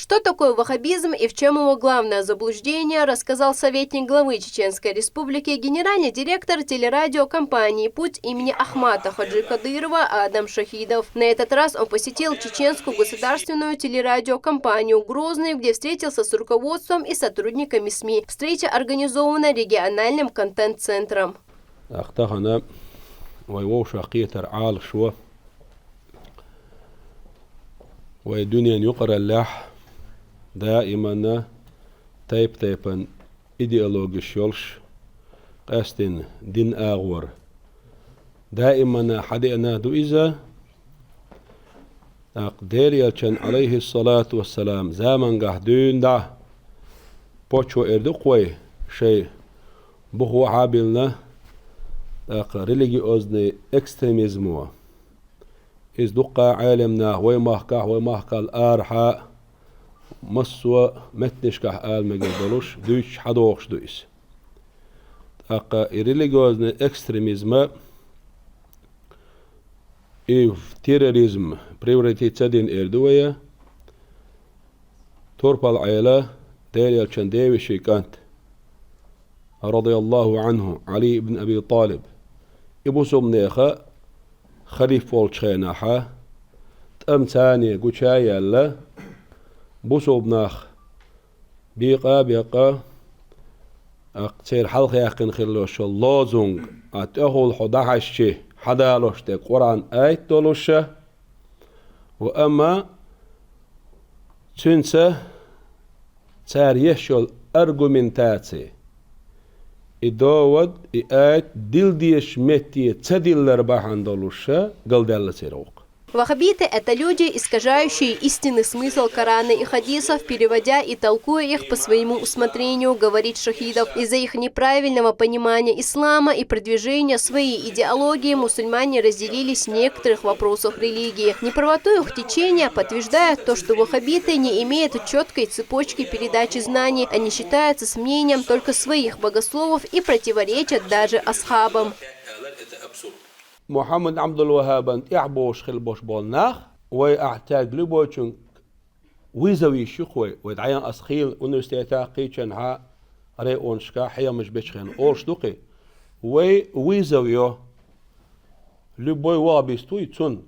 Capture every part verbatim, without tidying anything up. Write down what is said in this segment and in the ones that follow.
Что такое ваххабизм и в чем его главное заблуждение, рассказал советник главы Чеченской Республики, генеральный директор телерадиокомпании «Путь» имени Ахмата Хаджи Кадырова Адам Шахидов. На этот раз он посетил Чеченскую государственную телерадиокомпанию «Грозный», где встретился с руководством и сотрудниками СМИ. Встреча организована региональным контент-центром. Ахтахана вай вовшах кхетар алшо. Вай дуьнен юкъараллехь даимана тайп-тайпан идеологиш йолуш, къаьстина дин агӀор даимана хьадеана ду иза. ТӀаккха Делан Элчан, алейхиссалату вассалам, замангахь дуьйна дӀа почва эр ду-кх вай шай бухо хьабиллина, тӀаккха религиозный экстремизмо. Иза дуккха Ӏелам нах вай махкахь, вай махкал арахьа, массо а меттанашкахь ала мегар долуш, дуьйцуш хьадохуш ду иза. ТӀаккха и религиозный экстремизма, и в терроризм превратиться дина эр ду вай, турпал Ӏела Делан Элчан девешин кӀант, радияллаху Ӏанху, Ӏали ибн Аби ТӀалиб. И бусулбанеха халиф волчу хенахьа, тӀам царне гуча а яьлла, бусулбанах бекъа а бекъа, тӀаккха церан хьалхаяьккхина хилла йолу лозунг, а тӀехула хьо дӀахьаьжчи, хьадалош дерг Къуръан аят долуша, ва амма цуьнца цара еш йолу аргументаци, и довод, и аят дилла дезачу метте ца диллар бахьана долуша галдаьлла церан вукху. Ваххабиты — это люди, искажающие истинный смысл Корана и хадисов, переводя и толкуя их по своему усмотрению, говорит Шахидов. Из-за их неправильного понимания ислама и продвижения своей идеологии мусульмане разделились в некоторых вопросах религии. Неправоту их течения подтверждает то, что ваххабиты не имеют четкой цепочки передачи знаний, они считаются с мнением только своих богословов и противоречат даже асхабам. Мухьаммад Ӏабдул-Ваххабан тӀаьхьа бохуш хилла болуш болу нах, вай ахь цаьрга любойчуьнга вызов йиш ю-кх вай, вай дӀаян аса хийла университетехь, кхечанхьа, районашкахь хьехамаш бечу хенахь олуш ду-кх и. Вай вызов йо любой ваххабист вуй цунна,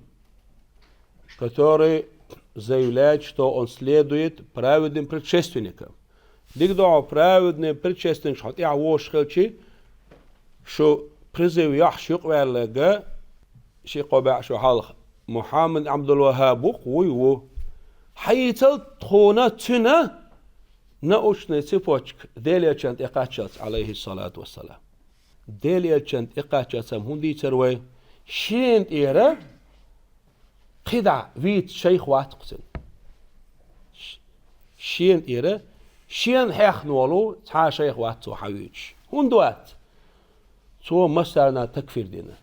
который заявляет, что он следует праведным предшественникам. Дика ду хьо, праведный предшественникаш хьо тӀаьхьа вогӀуш хилчи, шу призыв йохьуш юкъаваьлларг, ши-кхо бӀе шо хьалха, Мухьаммад Ӏабдул-Ваххаб ву-кх, вуй ву. Хьайцал тхуна цуьнан научный цепочка Делан Элчан тӀекхаччалц, алейхиссалату вассалам. Делан Элчан тӀекхаччалц хӀун дийцар вай? Шена тӀера кхидӀа вийца шайх вац-кх цуьнан. Ш-, шена тӀера, шена хьехна волу цхьа а шайх вац цо хьан вуьйцуш. ХӀунда вац? Цо массарна такфир дина.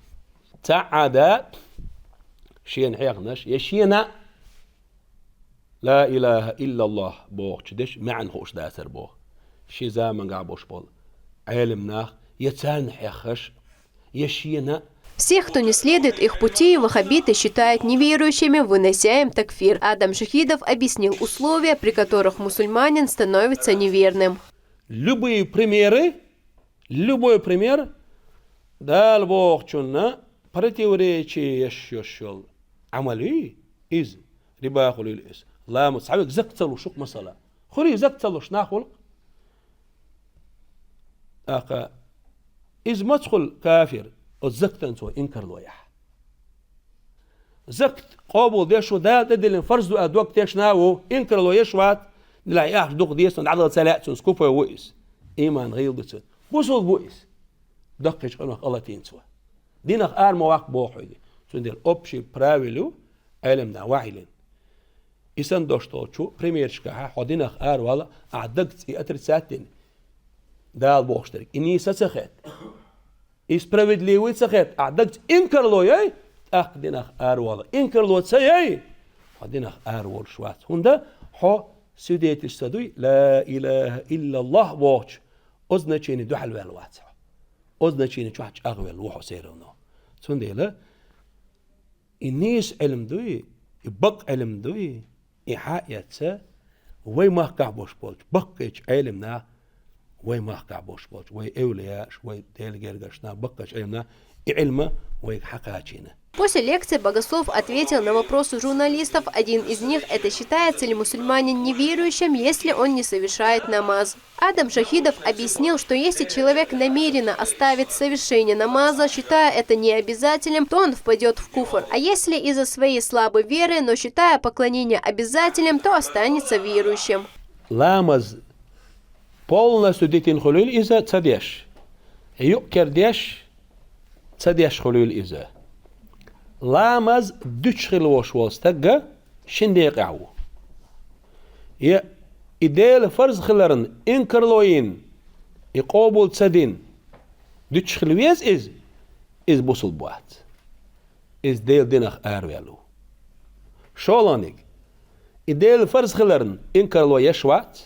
Цхьа а да шена хьехнарш, я шена «Ла илаха иллаллах» бохучу дешан маьӀна хууш дацара боху. Шен замангахь болуш болу Ӏелам нах, я царна хьеххаш, я шена. Всех, кто не следует их пути, ваххабиты считают неверующими, вынося им такфир. Адам Шахидов объяснил условия, при которых мусульманин становится неверным. Любые примеры, любой пример, Дала бохучунна противоречие еш йолуш йолу Ӏамал юй иза, риба хуьлийла иза, ламаз, цхьаверг закат ца луш ву-кх, масала. Хуьлий закат ца луш нах волу-кх. ТӀаккха иза маца хуьлу кафир, оцу закатан цо инкарло яхь? Закат къобал деш ву, Дала тӀедиллина фарз ду аьлла дог тешна а ву, инкарло еш вац, делахь и ахча дукха деза, дӀадала ца лаьа цунна, скупой ву иза. Иман гӀийла ду цуьнан. Бусулба ву иза. Даккхийчу къинойх алатийна цо. Динах ара ма ваккха боху хьуьга. Цундела общий правил ю, Ӏелам нах ваьхьийла. И санна дош долчу примершкахьа хьо динах ара вала, ахь дагца и отрицать дина, Дала бохуш дерг, и нийса ца хетта, и справедливый ца хетта, ахь дагца инкарло яй, тӀаккха динах ара вала. Инкарло ца яй, хьо динах ара волуш вац. ХӀунда хьо свидетельство дуй, ла илаха иллаллах бохучу, оцу значение дуьхьал ваьлла вац хьо. Оцу значение чохь чӀагӀвелла ву хьо все равно. Цундела и нийса Ӏилма дуй, и бакъ Ӏилма дуй, и хьаэца, Вай махкахь болуш болчу баккхийчу Ӏелимнаха, вай махкахь болуш болчу, вай эвлияаш, вай Делан гергаршна, баккхийчу Ӏелимна и Ӏилма вайга хьакхачийна. После лекции богослов ответил на вопросы журналистов. Один из них — это считается ли мусульманин неверующим, если он не совершает намаз. Адам Шахидов объяснил, что если человек намеренно оставит совершение намаза, считая это необязательным, то он впадет в куфр. А если из-за своей слабой веры, но считая поклонение обязательным, то останется верующим. Ламаз полностью дитина хуьлийла иза ца деш, юкъ-кара деш ца деш хуьлийла иза. Ламаз дуьтуш хила волуш волу стаг шина декъехь ву. Я и Делан фарз хиларна инкарло йина, и къобал ца дина дуьтуш хила веза иза, иза бусулба вац. Иза Делан динах араваьлла ву. ШолгӀаниг, и Делан фарз хиларна инкарло еш вац,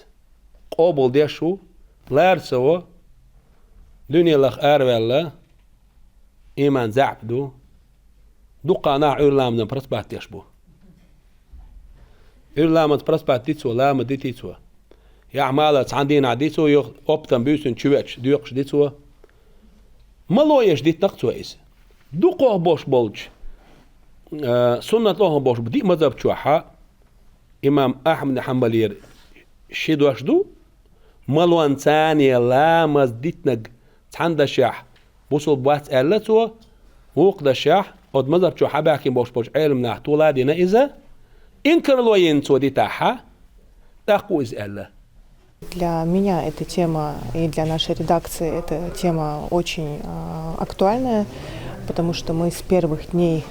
къобал деш ву, лара ца во, дуьненах араваьлла, иман заьӀап ду, дуккха нах Ӏуьйра ламазан проспать деш бу. Ӏуьйра ламазан проспать ди цо, ламаз дитий цо. Яхь мала цхьана дийнахь ди цо, юха оптом буьйсанна чу веача доькъуш ди цо. Ма ло еш дитина-кх цо иза. Дукхох болуш болчу, а, суннат лохуш болуш диъ мазхаб чохь а, имам Ахьмад Хьанбалера ши дош ду, ма лонца царна ламаз дитинарг цхьана дашехь бусулба вац аьлла цо, вукху дашехь, оцу мазхаб чохь хьабаьхкина болуш болчу Ӏелам нах тола а дина иза, инкарло йина цо дитахь а, тӀаккха ву иза аьлла. Для меня эта тема и для нашей редакции эта тема очень, а, актуальная, потому что мы с первых дней,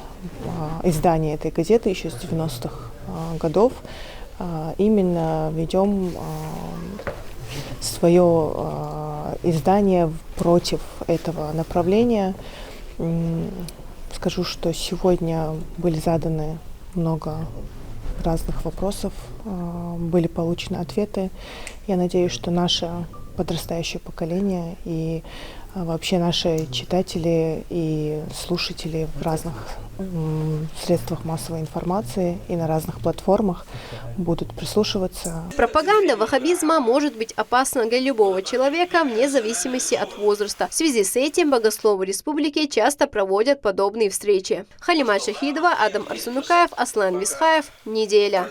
а, издания этой газеты, ещё с девяностых, а, годов, а, именно ведём, а, своё, а, издание против этого направления. М, скажу, что сегодня были заданы много разных вопросов, а, были получены ответы. Я надеюсь, что наше подрастающее поколение и, а, вообще наши читатели и слушатели в разных, м, средствах массовой информации и на разных платформах будут прислушиваться. Пропаганда ваххабизма может быть опасна для любого человека вне зависимости от возраста. В связи с этим богословы республики часто проводят подобные встречи. Халимат Шахидова, Адам Арсанукаев, Аслан Висхаев. Неделя.